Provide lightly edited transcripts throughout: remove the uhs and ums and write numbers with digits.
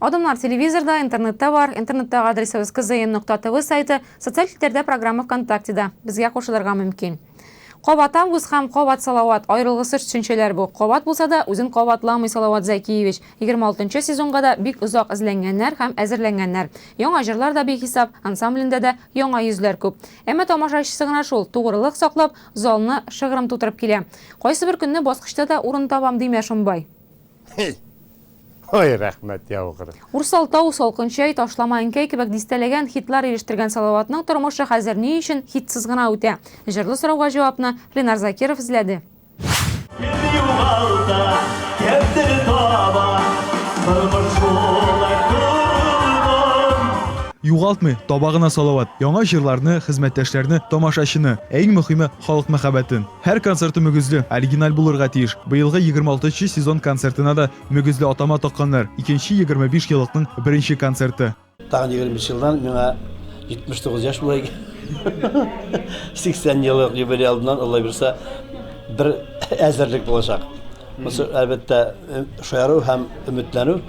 Адымнар телевизорда, интернетта бар. Интернеттагы адресыбыз kzn.tv сайты, социаль челтәрдә программа ВКонтактеда. Безгә кушылырга мөмкин. Кабат август һәм кабат Салават, аерылгысыз төшенчәләр бу. Кабат булса да, үзен кабатламый Салават Зәкиевич. 26 нчы сезонга да бик озак эзләнгәннәр һәм әзерләнгәннәр. Яңа җырлар да бихисап, ансамблендә дә яңа йөзләр күп. Әмма тамашачысы гына шул, тугрылык саклап, залны шыгрым тутырып килә. Кайсыбер көнне баскычта да урын табам димә, Шомбай. Һи! Ой, рәхмәт яугыры. Урсал тау, Салкын чәй, Ташлама әнкәй кебек дистәләгән хитлар ирешттергән Салаватның тормышы хәзер ни өчен хитсыз гына үтә? Җырлы сорауга җавапны Ленар Закиров эзләде. Кем югалта, кемдер таба, тормыш шулай корылган. Югалтмый, таба гына Салават. Яңа җырларны, хезмәттәшләрне, тамашачыны, ә иң мөхиме, халык мәхәббәтен. Һәр концерты мөгезле, оригиналь булырга тиеш. Быелгы 26 нчы сезон концертына да мөгезле атама такканнар, икенче 25 еллыкның беренче концерты. Тагын 25 елдан миңа 79 яшь була икән. 80 еллык юбилей алдыннан, Алла бирса, бер әзерлек булачак. Монысы, әлбәттә, шаяру һәм өметләнү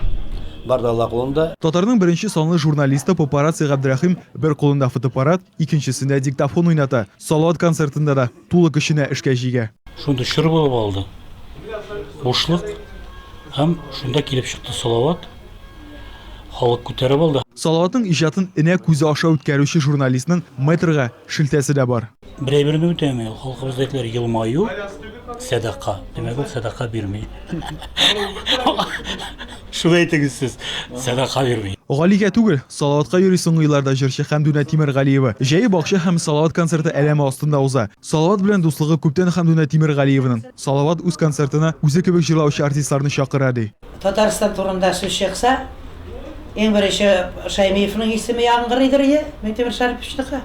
бар да Алла кулында. Татарның беренче санлы журналисты папарацци Габдрәхим бер кулында фотоаппарат, икенчесендә диктофон уйната. Салават концертында да тулы көченә эшкә җигә. Шундый чор булып алды. Бушлык һәм шунда килеп чыкты Салават. Халык күтәреп алды. Салаватның иҗатын энә күзе аша үткәрүче журналистның мэтрга шелтәсе дә бар. Бер әйберне үтәми ул. Халкыбызда әйтәләр, елмаю, сәдака. Димәк, ул сәдака бирми. Шуны әйтегез сез, сәдака бирми. Галигә түгел, Салаватка йөри соңгы елларда җырчы Хәмдүнә Тимергалиева. Җәе бакча һәм Салават концерты әләме астында уза. Салават белән дуслыгы күптән Хәмдүнә Тимергалиеваның. Салават үз концертына үзе кебек җырлаучы артистларны чакыра, ди. Татарстан турында сүз чыкса, иң беренче Шәймиевның исеме яңгырыйдыр ие, Миңтимер Шәриповичныкы.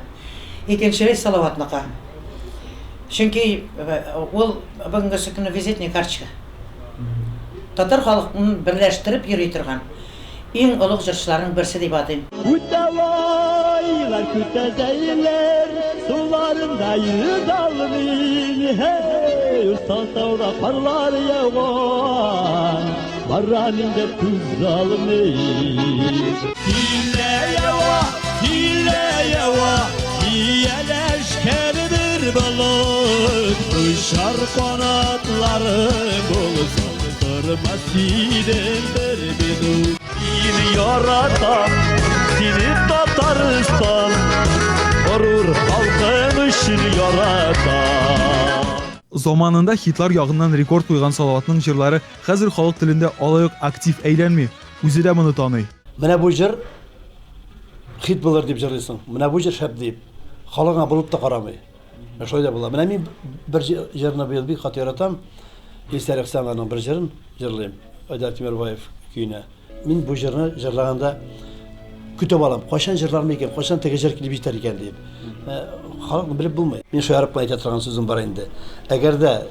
Икенче Салаватныкы. Чөнки ул бүгенгесе көнне визитный карточка. Татар халыкын берләштереп йөри торган иң олуг җырчыларның берсе дип атыйм. Үтә айлар, көтә зәйләр, суларында йөзә алмыйм, һей, Усал тауда карлар яуган, барам инде түзә алмыйм. Килә ява, килә ява, ияләшкән бер болыт, очар канатлары булса, тормас идем бер минут. Сине яратам, сине Татарстан, горур халкым өчен яратам. Заманында хитлар ягыннан рекорд куйган Салаватның җырлары хәзер халык телендә алай ук актив әйләнми. Үзе дә моны таный. Менә бу җыр хит булыр дип җырлыйсың, менә бу җыр шәп дип. Халык аңа борылып та карамый. Менә шулай да була. Менә мин бер җырны быел бик каты яратам. Илсәр Ихсанованың бер җырын җырлыйм. Айдар Тимербаев көенә. Мин бу җырны җырлаганда көтеп алам. Кайчан җырлармын икән, кайчан теге җыр килеп җитәр икән дип. Халыкны белеп булмый. Мин шаярып кына әйтә торган сүзем бар инде. Әгәр дә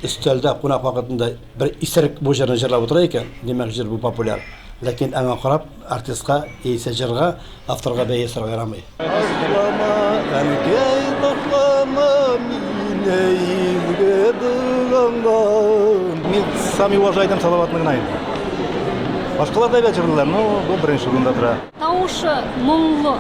өстәлдә кунак вакытында бер исерек бу җырны җырлап утыра икән, димәк, җыр бу популяр. Ләкин аңа карап артистка яисә җырга, авторга бәя ясарга ярамый. Ташлама, әнкәй, ташлама мине изге догаңнан. Мин самый уважаемый Салаватны гына инде. Башкалар да әйбәт җырлыйлар, но бу беренче урында тора. Тавышы моңлы,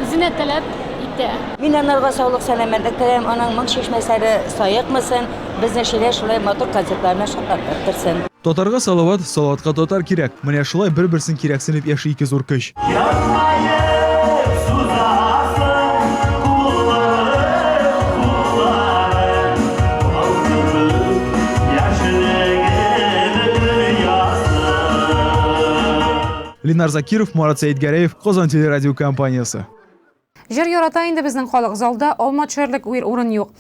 үзенә таләп итә. Мин анарга саулык, сәламәтлек теләйм, аның моң чишмәсләре саекмасын, безне шилә шулай матур концертлар белән шатландырып торсын. Татарга Салават, Салаватка татар кирәк. Менә шулай бер-берсен кирәксенеп яши ике зур көч. Елмаеп сузасың кулларың, кулларың, Бал кебек яшьлегем дөньясы. Ленар Закиров, Марат Сәетгәрәев, Казан телерадиокомпаниясе. Җыр ярата инде безнең халык, залда алма төшәрлек урын юк.